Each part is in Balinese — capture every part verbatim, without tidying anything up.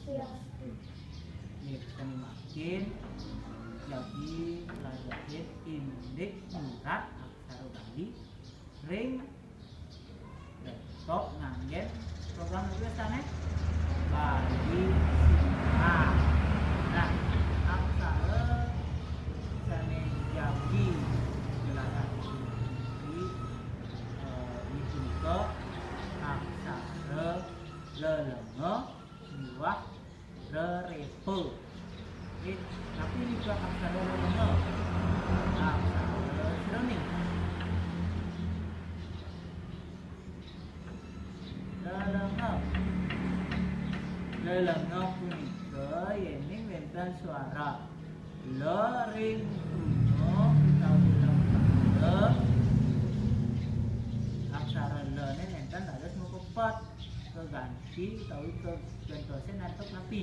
Nggih, sami mangkin jagi pelajahin indik nyurat aksara Bali ring laptop nganggén program apa sané? Bali Sinar. Nah, aksara sané jagi jelasaken puniki, eh, inggih punika aksara lelenga miwah rerepa. Nggih, tapi nika aksara lelenga. Aksara sira ning. Lelenga. Lelenga punika yéning wénten suara le ring kruna utawi lempara, aksara le né nénten dados mapepet, kaganti utawi kagantosang antuk napi?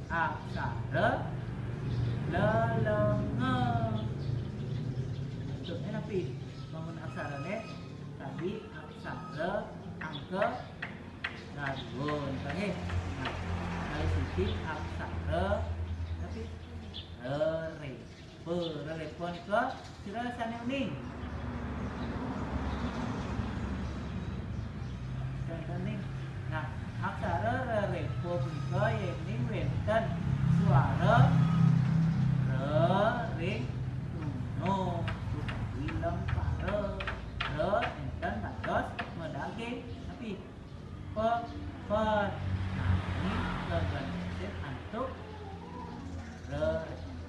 Aksara lelenga. Bentukné napi? Bangun aksarané tadi aksara angka garwa, nggih. Nah, kalih siki aksara napi? Rerepa. Rerepa nika sira sané uning? Sané uning. Nah, aksara rerepa punika yéning wénten suara re ring kruna utawi lempara. Re nénten dados madaging. Tapi pe, pe. Nah, ini kagantosin antuk re,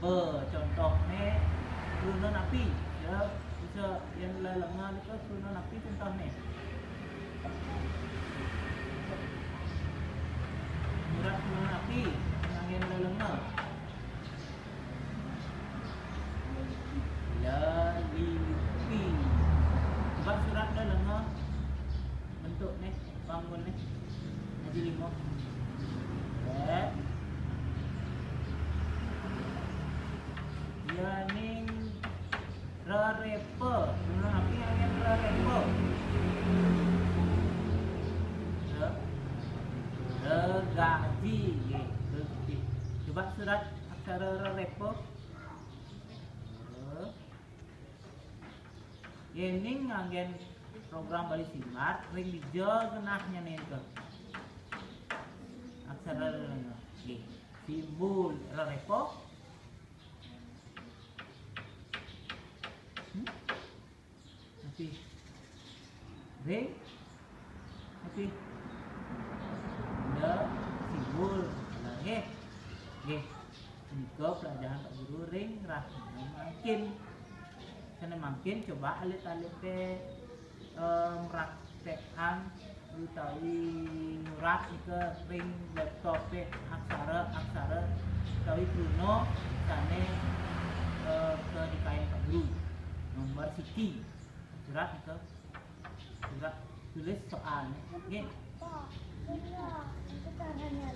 pe. Contohné kruna napi? Ya, bisa yén lelenga nika kruna napi contohné? Surat kruna napi nganggén lelenga? Lelipi. Coba surat lelenga bentukné, bangunné. Aji lima. Eh. Yéning rerepa. Kruna napi nganggén rerepa? Re, regaji. Nggih, regaji. Coba surat aksara rerepa. Re. Yéning nganggén program Bali Sinar, ring dija genahnya nika? Aksara rerepa. Nggih. Simbul rerepa. Hmm? Napi? Ring? Napi? Benda simbul. Nah, nggih. Nggih. Punika pelajaran Pak Guru ring rahina mangkin. Sané mangkin coba alit-alité, eh, mraktékang utawi nyurat nika ring laptopé aksara-aksara utawi kruna sané, eh, kanikain Pak Guru. Nomor siki. Surat nika. Surat tulis soalné. Nggih. Pak, benar. Itu caranya.